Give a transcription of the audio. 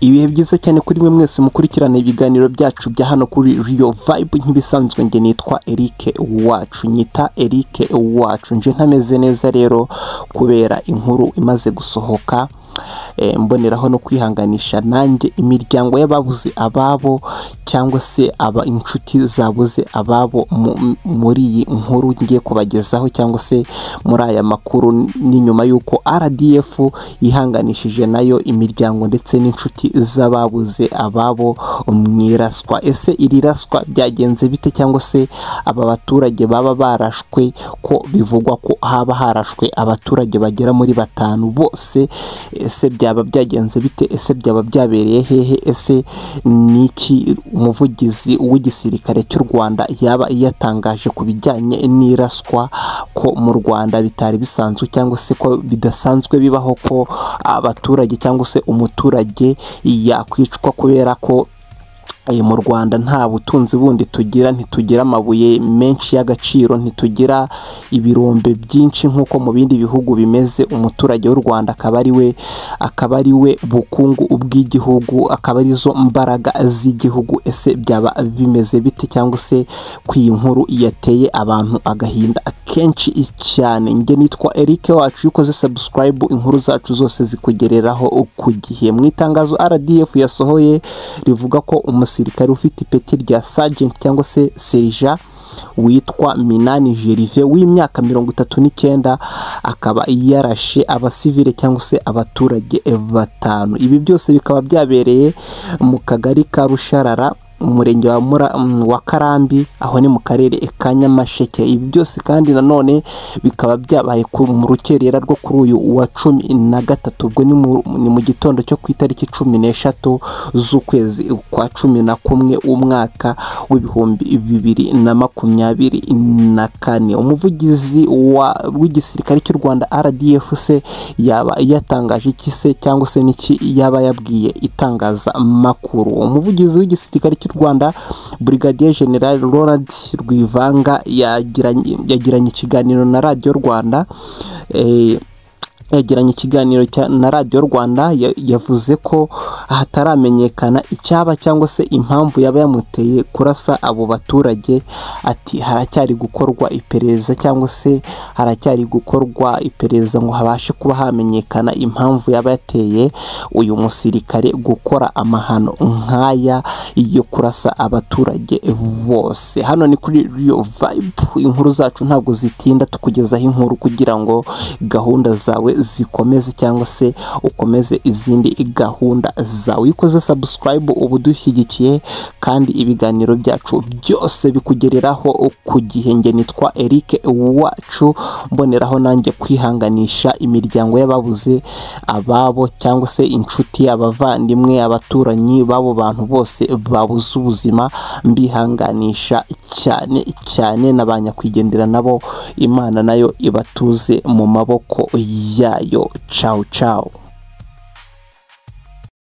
Ibihe byiza cyane kuri mwe mwese mukurikirana ibiganiro byacu bya hano kuri Rio Vibe. Nk'ibisanzwe nge nitwa Eric Wacu, nyita Eric Wacu. Nje ntameze neza rero kubera inkuru imaze gusohoka, mboneraho no kwihanganisha nanjye imiryango y'ababuze ababo cyangwa se aba inshuti zabuze ababo muri iyi nkuru ngiye kubagezaho cyangwa se muri aya makuru. Ni nyuma y'uko RDF yihanganishije nayo imiryango ndetse n'inshuti z'ababuze ababo mu iraswa. Ese iri raswa byagenze bite, cyangwa se aba baturage baba barashwe, ko bivugwa ko haba harashwe abaturage bagera muri 5 bose? Ese byaba byagenze bite? Ese byaba byabereye hehe? Ese niki umuvugizi w'igisirikare cy'u Rwanda yaba yatangaje ku bijyanye n'iraswa, ko mu Rwanda bitari bisanzwe cyangwa se ko bidasanzwe bibaho ko abaturage cyangwa se umuturage yakwicwa kubera ko mu Rwanda nta butunzi bundi tugira, ntitugira amabuye menshi y'agaciro, ntitugira ibirombe byinshi nk'uko mu bindi bihugu bimeze. Umuturage w'u Rwanda akaba ari we bukungu bw'igihugu, akaba arizo mbaraga z'igihugu. Ese byaba bimeze bite, cyangwa se ku iyi nkuru yateye abantu agahinda kenshi cyane? Nge nitwa Eric Wacu, iyo ukoze subscribe inkuru zacu zose zikugereraho ku gihe. Mu itangazo RDF yasohoye rivuga ko umusirikare ufite ipeti rya sergeant cyangwa se serija witwa Minani Gervais w'imyaka 39 akaba yarashe abasivile cyangwa se abaturage 5. Ibi byose bikaba byabereye mu kagari ka Rusharara, umurenge wa Karambi, aho ni mu karere ka Nyamasheke. Ibi byose kandi nanone bikaba byabaye mu rukerera rwo kuri uyu wa 13, ubwo ni mu gitondo cyo ku itariki 13 z'ukwezi kwa 11 umwaka w'2024. Umuvugizi w'igisirikare cy'u Rwanda RDF se yaba yatangaje iki se, cyangwa se niki yaba yabwiye itangazamakuru? Umuvugizi w'igisirikare cy'u Rwanda Brigadier General Laurent Rwivanga yagiranye ikiganiro na Radio Rwanda, yavuze ko hataramenyekana icyaba cyangwa se impamvu yaba yamuteye kurasa abo baturage. Ati haracyari gukorwa iperereza cyangwa se haracyari gukorwa iperereza ngo habashe kuba hamenyekana impamvu yaba yateye uyu musirikare gukora amahano nk'aya yo kurasa abaturage bose. Hano ni kuri Rio Vibe, inkuru zacu ntabwo zitinda, tukugezaho inkuru kugira ngo gahunda zawe zikomeze cyangwa se ukomeze izindi gahunda zawe. Ukoze subscribe ubu dushyigikiye, kandi ibiganiro byacu byose bikugereraho ku gihe. Nge nitwa Eric Wacu, mboneraho nanjye kwihanganisha imiryango y'ababuze ababo cyangwa se inshuti, abavandimwe, abaturanyi b'abo bantu bose babuze ubuzima, mbihanganisha cyane cyane na ba nyakwigendera nabo Imana nayo ibatuze mu maboko yayo. Ciao ciao.